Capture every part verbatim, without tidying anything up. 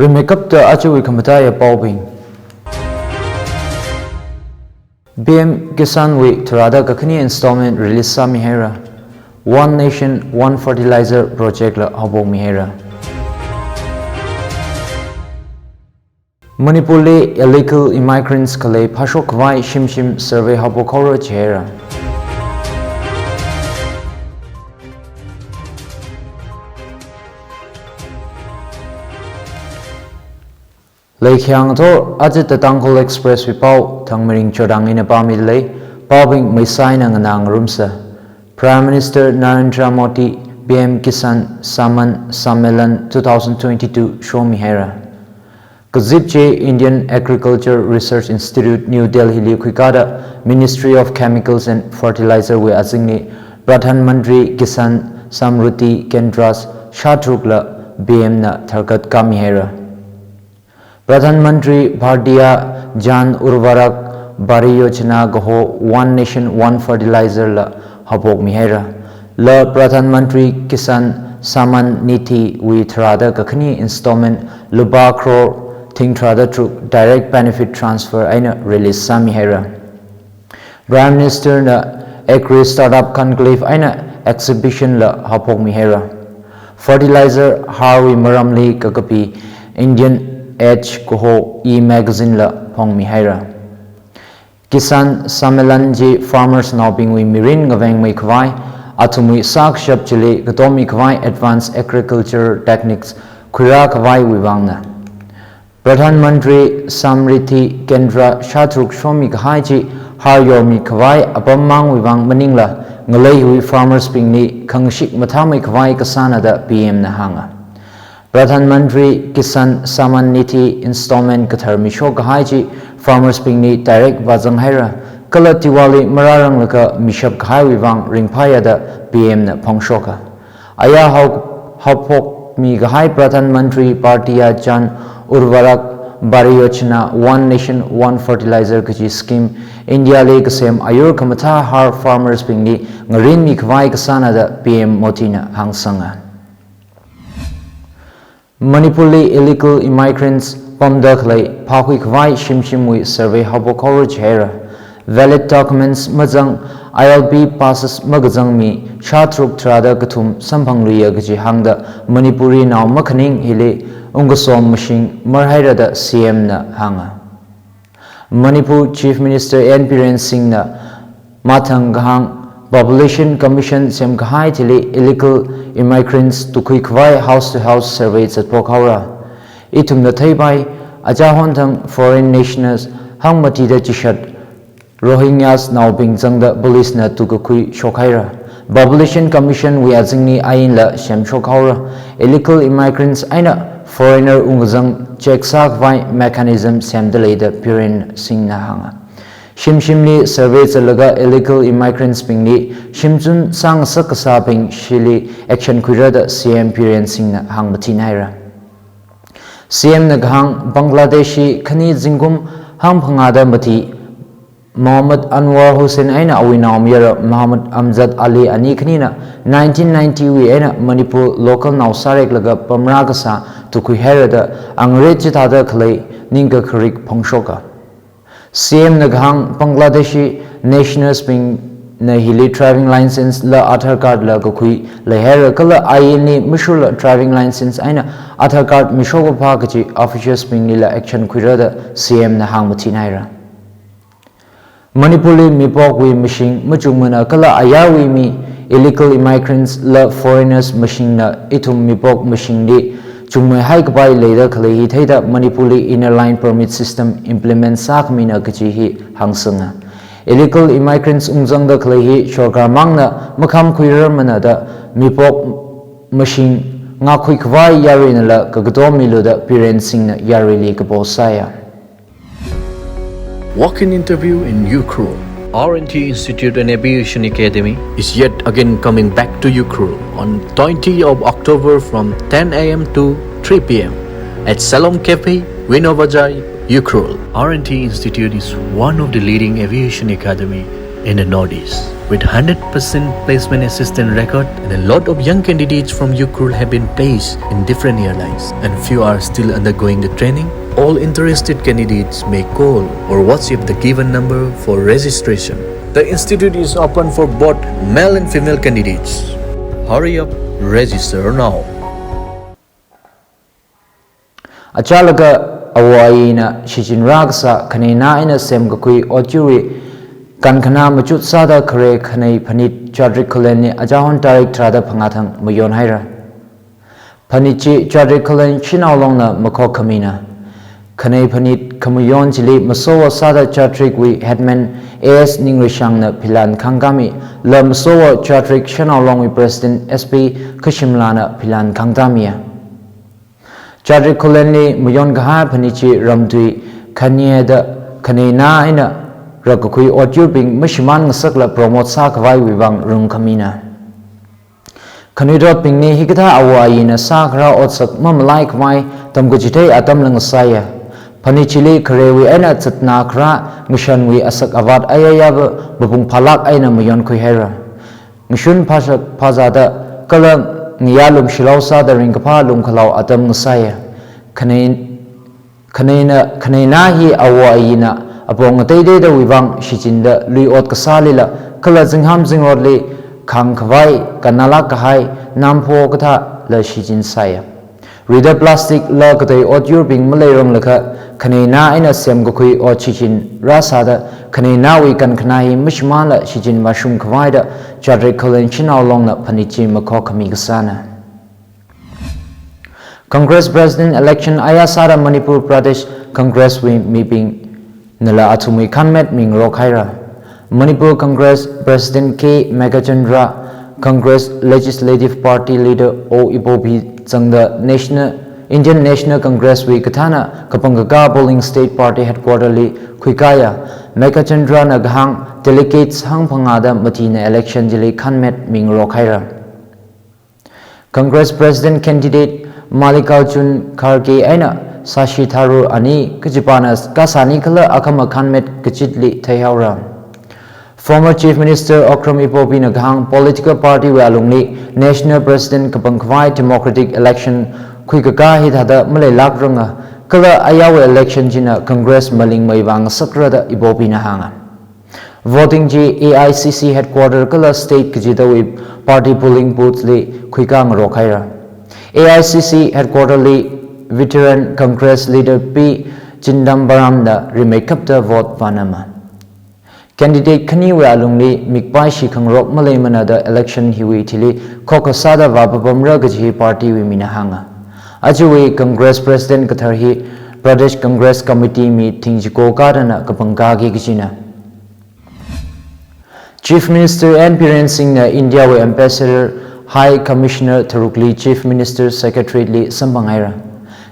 Rimeikapta ajawui khamataiya paobing. P M Kisan wui tharāda kakhane installment release sāmihaira. One Nation, One Fertilizer project la haophokmihaira. Manipurli illegal immigrants khalei phāshok khavai shimshim survey haophok haora jihaira. Leikhiang thor ajita Tangkhul Express wui pao Thangmirin Chordang ina pāmida lei, paobing maisaina nganā ngarumsa. Prime Minister Narendra Modi P M Kisan Samman Sammelan two thousand twenty-two shomihaira. Kazip chi Indian Agriculture Research Institute, New Delhi li khuikāda Ministry of Chemicals and Fertilizer wui azingli Pradhan Mantri Kisan Samriddhi Kendras shātharukla P M na tharkat kāmihaira. Pradhan Mantri Bharatiya Jan Urvarak Pariyojana kaho One Nation One Fertilizer la haophokmihaira. La Pradhan Mantri Kisan Samman Nidhi wui tharāda kakhane installment lupā crore thing tharāda tharuk direct benefit transfer eina release sāmihaira. Prime Minister na Agri Startup Conclave eina exhibition la haophokmihaira. Fertilizer harwui maramli kakapi Indian Age kaho e-magazine la phongmihaira. Kisan Sammelan chi farmers naobingwui mirin ngavengmei khavai, athumwui sākashap chili katommi khavai advanced agriculture techniques khuirā khavaiwui vangna. Pradhan Mantri Samriddhi Kendra shātharuk shomi kahai chi har yormi khavai apam mangwui vang maningla, ngaleiwui farmers bingli khangashik mathāmei khavai kasāna da P M na hānga. Pradhan Mantri Kisan Samman Nidhi installment kathar mishok kahai chi farmers bingli direct vāzanghaira, kala Diwali marāranglaga mishap kahaiwui vang ringphāya da P M na phongshoka. Aya hao, haophokmi kahai Pradhan Mantri Bharatiya Jan Urvarak Pariyojana One Nation One Fertilizer kaji scheme India li kasem ayur khamathā har farmers bingli ngarinmi khavai kasāna da P M Modi na hāngsanga. Manipurli illegal immigrants pamda khalei phākhui khavai shimshimwui survey haophok haora jihaira. Valid documents mazang, I L P passes makazang mi shātharuk tharāda kathum samphangluiya kaji hāngda Manipuri nao makhaning hili ungkasom mashing marhaira da C M na hānga. Manipur Chief Minister N Biren Singh na mathang kahāng Population Commission semkahai thili illegal immigrants tukhui khavai house to house survey zatphok haora. Ithumna theipai, achahon thang foreign nationals hangmatida chishat Rohingyas naobing zangda police na tukakhui shokhaira. Population Commission wui azingli ainla semshok haora. Illegal immigrants eina foreigner ungkazang check sākhavai mechanism semda lei da Biren Singh na hānga. Shimshimli survey zatlaga illegal immigrants bingli shimchun sāngasak kasābing shili action khuira da C M Biren Singh na hāngmathinghaira. C M na kahāng Bangladeshi khani zingkum hangphangāda mati Mohammad Anwar Hussain eina awui naomayara Mohammad Amjad Ali ani khanina nineteen ninety wui eina Manipur local nao sāreklaga pamrā kasā tukhuihaira da angret chithāda khalei ningkakharik phongshoka. C M na kahāng Bangladeshi nationals bingna hili driving license la Aadhaar card la kakhui leihaira kala ainli mashurla driving license eina Aadhaar card mishok kaphā kaji officials binglila action khuira da C M na hāngmathinghaira. Manipurli mipokwui mashing machungmana kala ayarwui mi illegal immigrants la foreigners mashingna ithum mipok mashingli chungmeihai kapai leida khalei hi theida Manipurli Inner Line Permit System implement sākhamina kaji hi hāngsanga. Illegal immigrants ungzangda khalei hi sorkar mangna makhamkhuirarmana da mipok mashing ngākkhui khavai yaruinala kakato milu da Biren Singh na yaruili kapo sāya. Walk-in interview in Ukhrul. R and T Institute and Aviation Academy is yet again coming back to Ukhrul on twenty of October from ten A M to three P M at Salom Cafe, Vino Bazar, Ukhrul. R and T Institute is one of the leading aviation academy in the Northeast. With hundred percent placement assistance record, and a lot of young candidates from Ukhrul have been placed in different airlines, and few are still undergoing the training. All interested candidates may call or WhatsApp the given number for registration. The institute is open for both male and female candidates. Hurry up, register now. Achālakha awo ayina shichinrā kasā khaneina eina semkakhui otyurwui kankhana machut sāda khare khanei phanit Chadrik Khulenli achāhon tarik tharāda phangā thang mayonhaira. Phanit chi Chadrik Khulen Shanao Longna makhokhamina. Khanei phanit khamayon chili masowo sāda Chadrikwui headman A S Ningreishangna philan khangkāmi, kala masowo Chadrik Shanao Longwui president S P Khashimlana philan khangtāmiya. Chadrik Khulenli mayon kahai phanit chi ramtui khanyeda khaneina eina rākakhui otyurbing mashimān ngasakla promote sākhavaiwui vang rungkhamina. Khanuithotbingli hikathā awo ayina sākharā otsak mamalaikhavai tamkachithei atamla ngasāya. Phanit chili kharewui eina zatna kharā ngashanwui asak avat ayayava mapung phālāk eina mayonkhuihaira. Ngashun phāshak phāzāda kala ngayā lumshilao sāda ringkaphā lumkhalao atam ngasāya. Khanei, khaneina, khaneina hi awo ayina apong ngateiteidawui vang shichinda lui ot kasālila kala zingham zingrotli khāngkhavai kannalāk kahai nampho kathāla shichin sāya. Rida plastic kala katei otyurbing maleiranglakha khaneina eina semkakhui ot shichinrā sāda khaneinawui kankhana hi mashimānla shichin vāshungkhavaida Chadrik Khulen Shanao Longna phanit chi makhokhami kasāna. Congress President election ayā sāda Manipur Pradesh Congress wui mibingnala athumwui khanmet mingarokhaira. Manipur Congress President K Meghachandra, Congress Legislative Party Leader O Ibobi zangda National, Indian National Congress wui kathāna kapangkakā polling state party headquarter li khuikāya. Meghachandrana kahāng delegates hangphangāda matina election chili khanmet mingarokhaira. Congress President candidate Mallikarjun Kharge eina Shashi Tharoor ani kachipāna kasāni kala akhama khanmet kachitli theihaora. Former Chief Minister Okram Ibobina kahāng political party wui alungli National President kapangkhavai democratic election khuikakā hithāda maleilākranga kala ayāwui election china Congress malingmei vāngasakra da Ibobina hānga. Voting chi A I C C headquarter kala state kachidawui party polling booth li khuikā ngarokhaira. A I C C headquarter li veteran Congress leader P Chidambaramna rimeikapta vote vānama. Candidate khaniwui alungli mikpai shikhangarok maleimana da election hiwui thili khokha sāda vāpapamra kaji hi party wui mina hānga. Ajawui Congress President kathar hi Pradesh Congress Committee mi thingchiko kadana kapangkāki kajina. Chief Minister N Biren Singhna India wui Ambassador High Commissioner tharukli Chief Minister Secretariat li samphanghaira.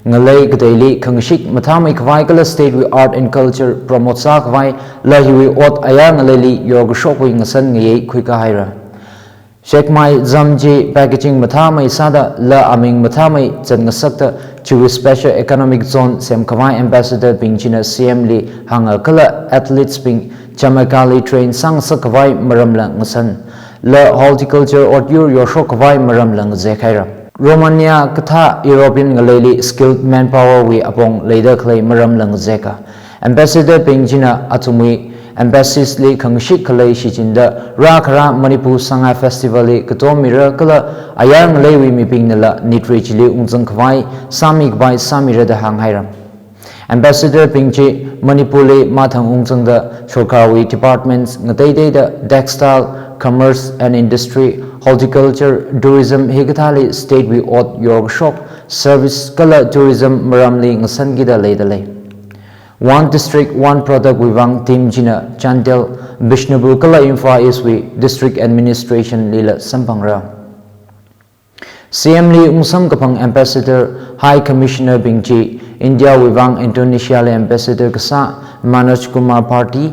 Ngalei kateili khangashik mathāmeikhavai kala state wui art and culture promote sākhavai kala hiwui ot ayar ngaleili yorkashokwui ngashan ngayei khuikāhaira. Shekmai zam chi packaging mathāmei sāda kala aming mathāmei zat ngasakta chiwui special economic zone semkhavai ambassador bing china C M li hānga kala athletes bing Jamaica li train sāngasakkhavai maramla ngashan kala horticulture otyur yorshokkhavai maramla ngazekhaira. Romania kathā European ngaleili skilled manpower wui apong leida khalei maramla ngazeka. Ambassador bing china athumwui embassies li khangashik khalei shichinda rākharā Manipur Sangai Festival li katom mira kala ayar ngaleiwui mibingnala nitre chili ungzangkhavai sāmikhavai sāmira da hānghaira. Ambassador bing chi Manipur li mathang ungzangda sorkarwui departments ngateiteida textile, commerce and industry, horticulture, tourism hikathāli state wui ot yorkashok, service kala tourism maramli ngashankida leida lei. One District, One Product wui vang team china Chandel, Bishnupur kala Imphal East wui district administration lila samphangra. C M li ungsam kaphang ambassador, high commissioner bing chi India wui vang Indonesia li ambassador kasā Manoj Kumar Bharti,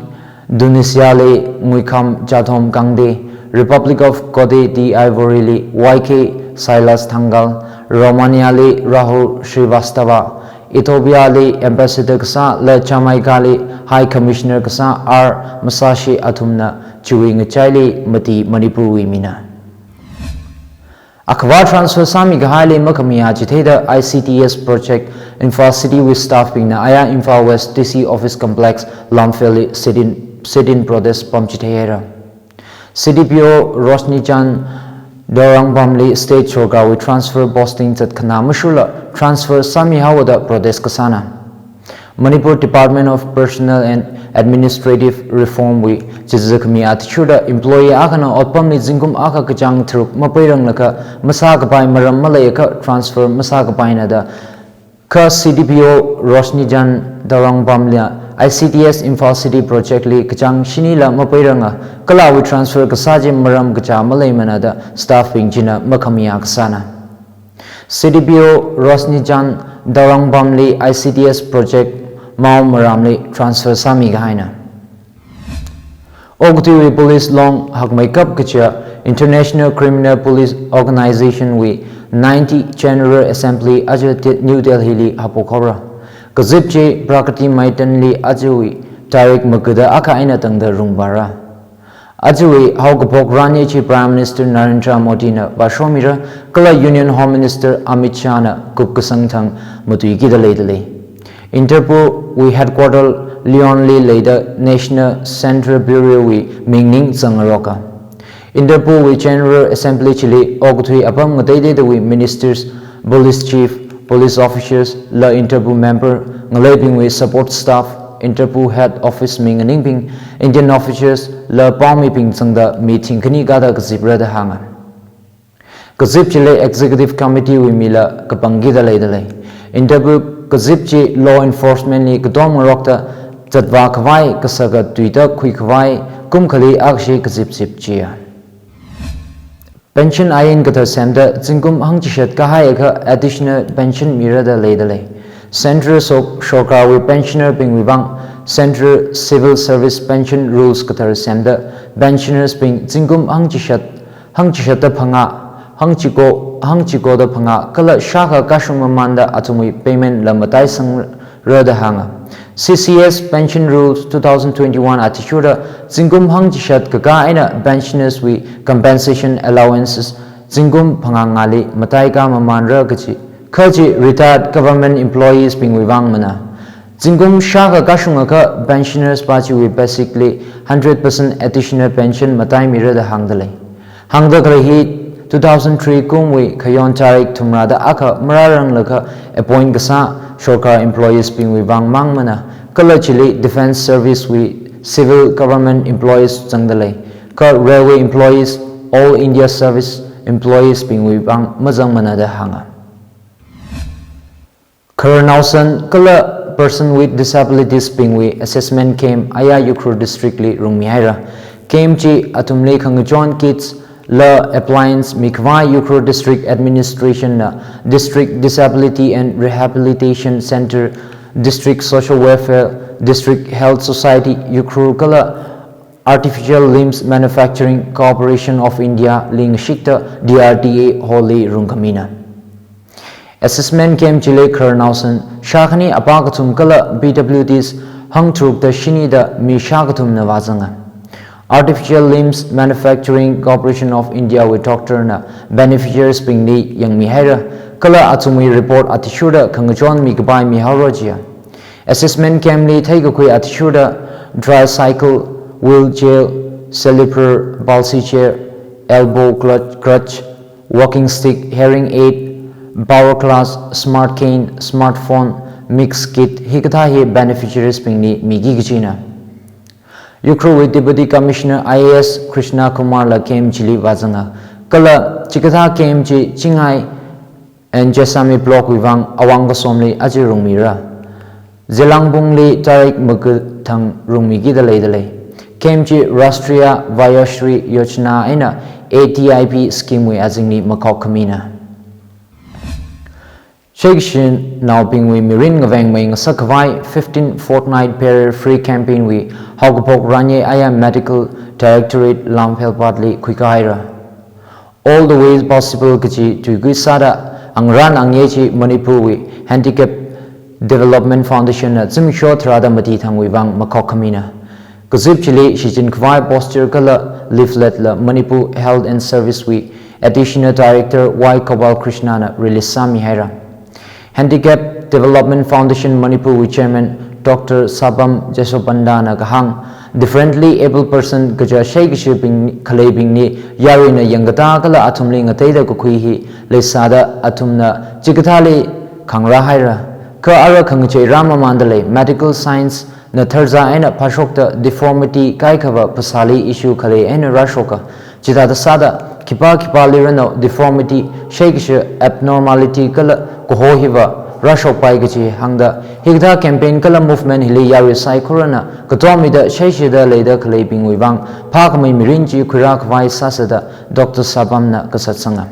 Tunisia li Nguikham Jathom Kangde, Republic of Cote d'Ivory li Y K Silas Thangal, Romania li Rahul Srivastava, Ethiopia li Ambassador kasā la Jamaica li High Commissioner kasā R Masashi athumna chiwui ngachaili mati Manipur wui mina. Akhava transfer sāmi kahaili makhamayā chitheida I C T S project Imphal City wui staff bingna aya Imphal West D C Office Complex Lamphel li sit-in, sit-in protest pamchithei haira. C D P O Rosnijan Darangbam li state sorkar wui transfer posting zatkhanā mashurla transfer sāmi haowa da protest kasāna. Manipur Department of Personnel and Administrative Reform wui chizakhami athishurda employee akhana otpamli zingkum akha kachāng tharuk mapairanglakha masākapai maram maleiakha transfer masākapaina da kha C D P O Rosnijan Darangbam li I C T S Imphal City project li kachāng shinila mapairanga kala awui transfer kasā chi maram kachā maleimana da staff bing china makhamayā kasāna. C D P O Rosnijan Darangbam li I C T S project Mao Maram li transfer sāmi kahaina. Okathuiwui police long hakmeikap kaja International Criminal Police Organization wui ninety General Assembly aja New Delhi li haophok haora. Kazip chi Pragati Maidan li ajawui tarik magada akha eina tangda rungvāra. Ajawui haokaphok ranye chi Prime Minister Narendra Modi na vāshomira kala Union Home Minister Amit Shah na kupkasang thang matuikida leidalei. Interpol wui headquarter Lyon li leida National Central Bureau wui ming ning zangngaroka. Interpol wui General Assembly chili okathui apam ngateiteidawui ministers, police chief, police officers la Interpol member ngaleibingwui support staff, Interpol head office mi nganingbing, Indian officers la paomibing zangda mi thingkhani kada kazipra da hānga. Kazip chili Executive Committee wui mila kapangkida leidalei. Interpol kazip chi law enforcement li katom ngarokta zatvā khavai kasaka tuida khuikhavai kumkhali akshi kazip zip chiya. Pension ain kathar semda zingkum hangchishat kahaiakha additional pension mira da leidalei. Central so-, sorkar wui pensioner bingwui vang Central Civil Service Pension Rules kathar semda pensioners bing zingkum hangchishat hangchishatta phangā, hangchiko, hangchikoda phangā kala shākha kashung mamanda athumwui payment la mataisangra da hānga. C C S Pension Rules two thousand twenty-one athishurda zingkum hangchishat kakā eina pensioners wui compensation allowances zingkum phangā ngāli mataikā mamanra kachi, kha chi retired government employees bingwui vang mana. Zingkum shākha kashungakha pensioners pa chiwui basic li hundred percent additional pension mataimira da hāngdalei. Hāngda khalei hi two thousand three kumwui Khayon tarik thumrada akha marāranglakha appoint kasā sorkar employees bingwui vang mang mana, kala chili defense service wui civil government employees zangdalei, kha railway employees, All India Service employees bingwui vang mazangmana da hānga. Khararnaosan kala person with disabilities bingwui assessment camp aya Ukhrul district li rungmihaira. Camp chi athumli khangachon kits la appliance mikhavai Ukhrul District Administration na District Disability and Rehabilitation Centre, District Social Welfare, District Health Society Ukhrul kala Artificial Limbs Manufacturing Corporation of India li ngashikta D R D A hall li rungkhamina. Assessment camp chili khararnaosan shākhani apā kathum kala P W Ds hangtharukta shinida mi shākathumna vāzanga. Artificial Limbs Manufacturing Corporation of India wui doctor na beneficiaries bingli yangmihaira, kala athumwui report athishurda khangachon mikapai mihaora jiya. Assessment camp li theikakhui athishurda tricycle, wheelchair, cerebral palsy chair, elbow clutch, crutch, walking stick, hearing aid, power glass, smart cane, smartphone, mix kit hikathā hi beneficiaries bingli miki kachina. Ukhrul wui Deputy Commissioner I A S Krishna Kumar la camp chili vāzanga. Kala chikathā camp chi Chingai and Jessami block wui vang awang kasomli aja rungmira. Zeliangbung li tarik maga thang rungmikida leidalei. Camp chi Rashtriya Vayashri Yojana eina A D I P scheme wui azingli makhok khamina. Shekshinaobingwui mirin ngavengmei ngasak khavai fifteen Fortnight Barrier Free Campaign wui haokaphok ranye aya Medical Directorate Lamphel Patli khuikahaira. All the ways possible kachi tuikui sāda angaran angye chi Manipur wui handicap Development Foundation na zimiksho tharāda mati thangwui vang makhok khamina. Kazip chili shichin khavai poster kala leaflet la Manipur Health and Service wui Additional Director Y Gopal Krishna na release sāmi haira. Handicap Development Foundation Manipur wui Chairman Doctor Sapam Jesopanda na kahāng, differently abled person kaja shaikashibing khaleibingli yaruina yangkatā kala athumli ngateida kakhui hi leisāda athumna chikathāli khangarā haira. Kha ara khangachei rāmamānda lei medical science na tharzā eina phāshokta deformity kaikhava phasāli issue khalei eina rāshoka. Chithāda sāda khipā khipāli rānao deformity, shaikashi abnormality kala kaho hiva rāshokpai kaji hāngda, hikathā campaign kala movement hili yarui saikorana katomida shaishida leida khaleibingwui vang phākhamei mirin chi khuirā khavai sāsāda Doctor Sapam na kasatsanga.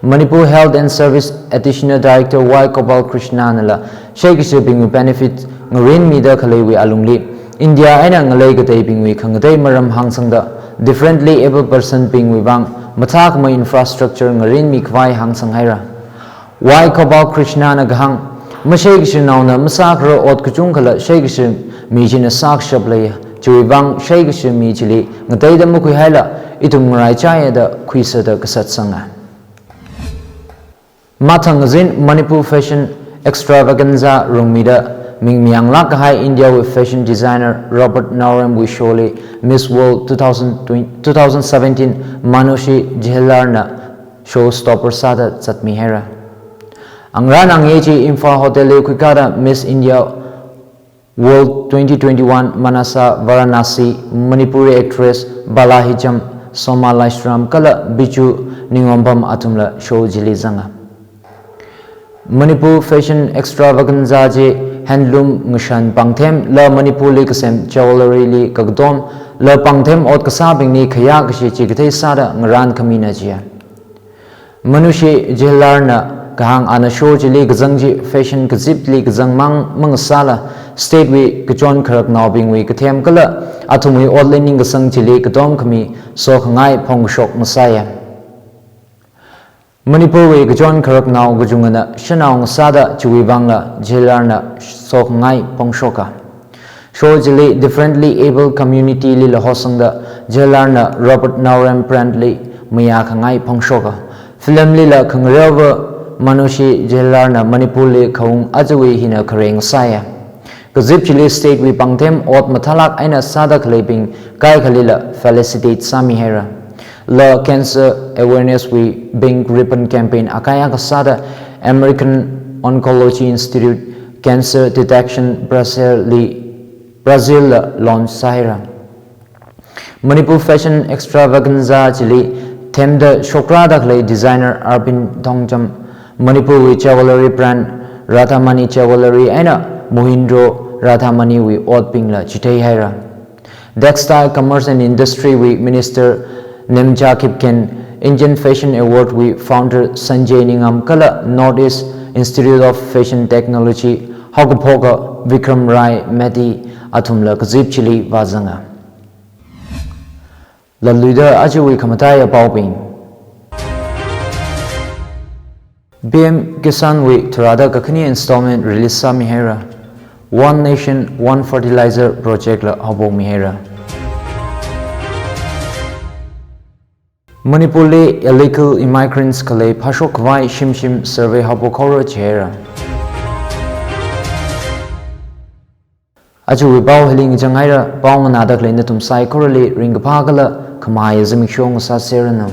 Manipur Health and Service Additional Director Y Gopal Krishna nala shaikashibingwui benefit ngarinmida khaleiwui alungli India eina ngalei kateibingwui khangatei maram hāngsangda differently abled person bingwui vang mathākhamei infrastructure ngarinmi khavai hāngsang haira. Y Gopal Krishna na kahāng, mashaikashinaona masākhara ot kachungkhala shaikashi mi china sākashap leiya. Chiwui vang shaikashi mi chili ngateida makhuihaila ithum ngaraichaiya da khuisāda kasatsanga. Mathang azin Manipur Fashion Extravaganza rungmida ming miyanglāk kahai India wui fashion designer Robert Naorem wui show li Miss World two thousand twenty, two thousand seventeen Manushi Jhillar na show stopper sāda zatmi haira. Angarān angayei chi Imphal Hotel li khuikada Miss India World twenty twenty-one Manasa Varanasi, Manipuri actress Bala Hijam, Soma Laishram kala Biju Ningompam athumla show chili zanga. Manipur Fashion Extravaganza chi handloom ngashan pāngthem la Manipur li kasem jewellery li kakatom la pāngthem ot kasābingli khayā kashi chikathei sāda ngarān khamina jiya. Manushi Jhillar na kahāng, ana show chili kazang chi fashion kazipli kazang mang mangasāla state wui kachon kharaknaobingwui kathem kala athumwui otli ningkasang chili katom khami sokhangai phongkashok ngasāya. Manipur wui kachon kharaknao kachungana shanao ngasāda chiwui vangla Jhillar na sokhangai phongshoka. Show chili differently abled community lila hosangda Jhillar na Robert Naorem brand li mayākhangai phongshoka. Film lila khangareova Manushi Jhillar na Manipur li khaung ajawui hina khareng sāya. Kazip chili state wui pāngthem ot mathālāk eina sāda khaleibing kaikhalila felicitate sāmi haira. La cancer awareness wui pink ribbon campaign akaya kasāda American Oncology Institute Cancer Detection Brazil li, Brazil la launch sāhaira. Manipur Fashion Extravaganza chili themda shokrada khalei designer Arvind Thongcham, Manipur wui jewellery brand Radhamani Jewellery eina Mohindro Radhamani wui otbingla chithei haira. Textile Commerce and Industry wui Minister Nemcha Kipgen, Indian Fashion Award wui founder Sanjay Ningam kala North East Institute of Fashion Technology haokaphoka Vikram Rai Medhi athumla kazip chili vāzanga. Laluida ajawui khamataiya paobing. P M Kisan wui tharāda kakhane installment release sāmi haira. One Nation, One Fertilizer project la haophokmi haira. Manipur li illegal immigrants khalei phāshok khavai shimshim survey haophok haora jihaira. Ajawui pao hili ngachang haira, pao nganāda khalei nathum saikorali ringkaphā kala khamahai zimiksho ngasāseranu.